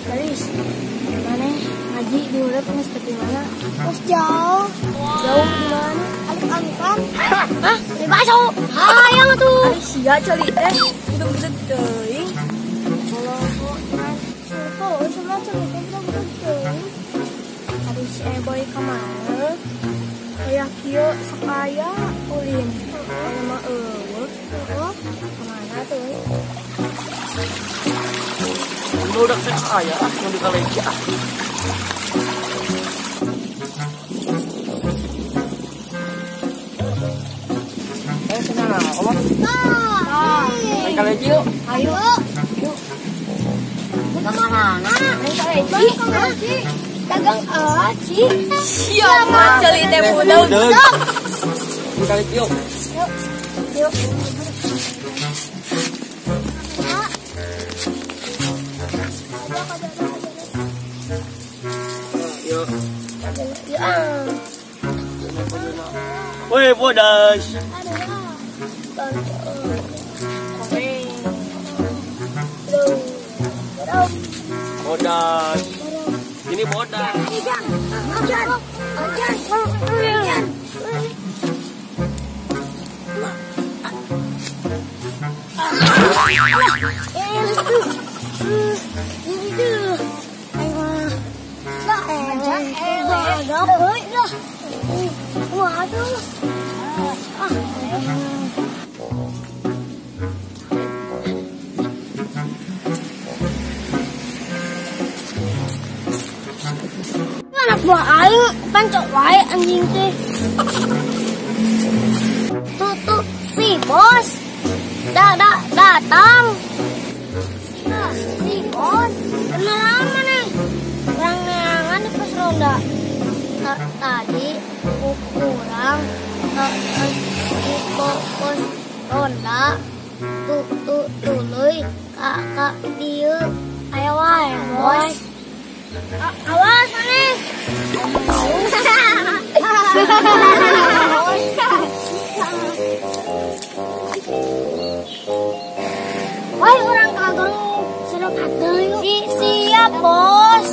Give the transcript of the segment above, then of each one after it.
Garis, mana ngaji di urip geus tepi mana? Geus jauh. Jauh di mana? Alif-alifan. Hah? Beli bakso. Hayang atuh. Ari sia celi teh, budeg-budeg teuing. Oh, sama celi teh budeg-budeg teuing. Ari si Eboy ka mana? Aya kieu sakaya ulin. Mana mah eueuh. Heeh. Ka mana tuh? Udah saya ah, yang dikaleci ah. Senang omong. Main kaleci yuk. Ayo. Yuk. Ke mana? Main kaleci. Dagang aci. Siap, celi teh budeg. Main kaleci yuk. Yuk. Yuk. Yuk. Woi, bodas. Bodas. Ini bodas. Anak buah aing pancok wae anjing teh. Tuh tuh si bos. Datang. Nah, si bos. Kenalan mana? Orang neangan di pos ronda. Tadi kurang di pos ronda. Tuh tuh tuluy kakak dieu. Ayo wae bos. Awas maneh. Woi orang kaguru serok atuh yuk. Siap bos.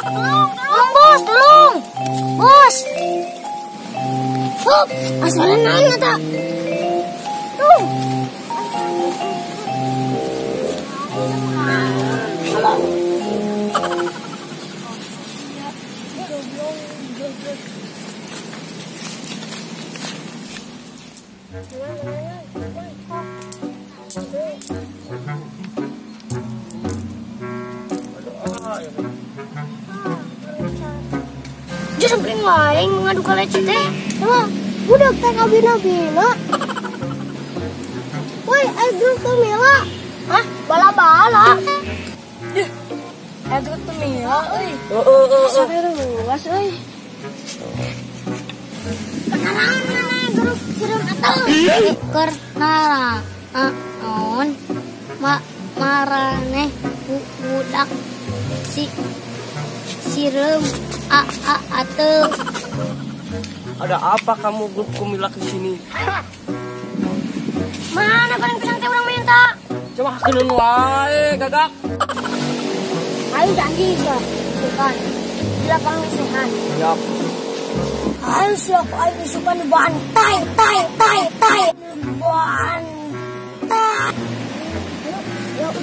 Tolong bos, tolong. Bos. Hup, asalnya naon eta? Tuh. Dia samperin wae ngadu kaleci teh. Emang budak teh kabina-bina. Woi, ayo grup tuh Mila. Hah? Bala-bala. Deh. Ayo grup tuh Mila euy. Heeh. Sampai ruas euy. Kenalan mana grup sireum atuh. Keur naraon maraneh budak si sireum a atuh. Ada apa kamu grup Kumila ke sini? Mana paling pisang teh urang minta? Coba hakeun wae, gagak. Ayo janji sia, isukan. Di lapangan isukan. Siap. Ayo siap, ayo isukan dibantai, tai, tai, tai. Dibantai. Yuk, yuk.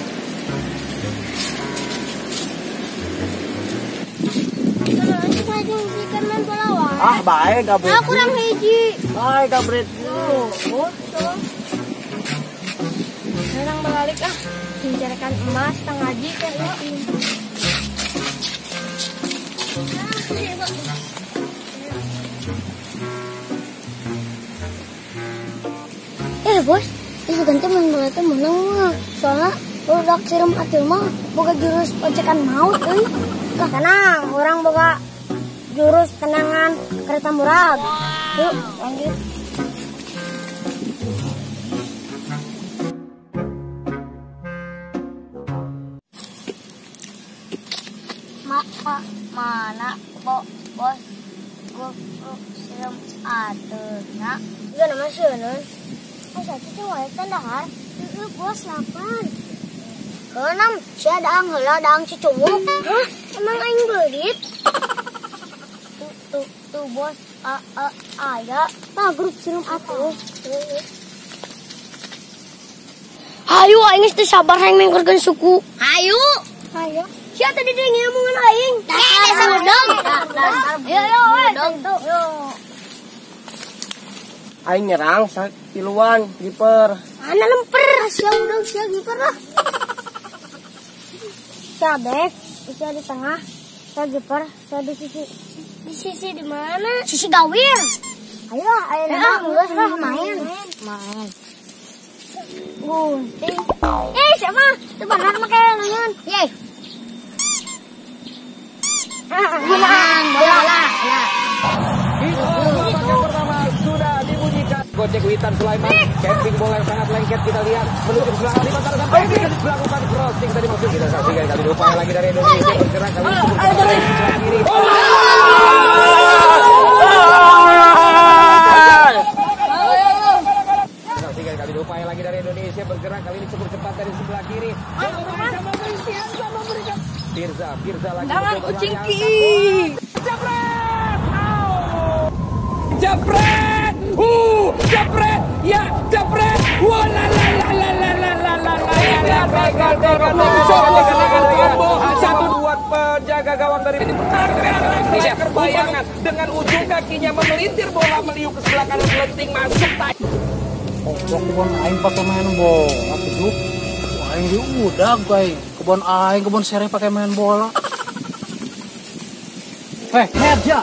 Ah, bae gabret. Aku kurang hiji. Bae gabret. Oh, sekarang balik ah, mencarikan emas tengah haji kan. Bos, itu ganti main bola teh menang mah. Soalnya budak sireum atil mah boga jurus ocekan maut euy. Lah tenang, orang boga jurus tenangan kereta murag. Yuk, lanjut. Atuh na. Ieu nama sieun. Asa teh wae teh dahar. Heueuh bos lapar. Keenam, sia daang heula daang si cunguk. Hah? Emang aing beurit? Tuh tuh bos a a aya. Tah grup sirum atuh. Hayu aing geus teu sabar hayang mengkorkeun suku. Hayu. Hayu. Sia tadi deui ngomongan aing. Dasar dong. Yo yo yo. Aing nyerang tiluan kiper. Mana lemper? Sia udah sia kiper lah. Sia bek, sia di tengah, sia kiper, sia di sisi. Di sisi di mana? Sisi gawir. Ayo, ayo geus lah main. Main. Gunting. Eh, siapa? Itu benar make nunyon. Ye. Menang bola. Babak pertama sudah dibunyikan. Gocek Witan Sulaiman, camping bola yang sangat lengket kita lihat menuju ke belakang lima taruh sampai melakukan crossing tadi maksud kita saksikan kali upaya lagi dari Indonesia bergerak kali ini sebelah kiri. Saksikan kali upaya lagi dari Indonesia bergerak kali ini cukup cepat dari sebelah kiri. Firza, Firza lagi. Tangan kucing ki. Jepret! Jepret! Jepret! Ya, jepret! Wah la la la la la la la la la. Satu dua penjaga gawang dari ini Indonesia. Bayangan dengan ujung kakinya memelintir bola meliuk ke sebelah kanan melenting masuk. Oh, kebon aing pakai main bola tuh. Aing di udah guys. Kebon aing kebon sereh pakai main bola. Heh, head ya.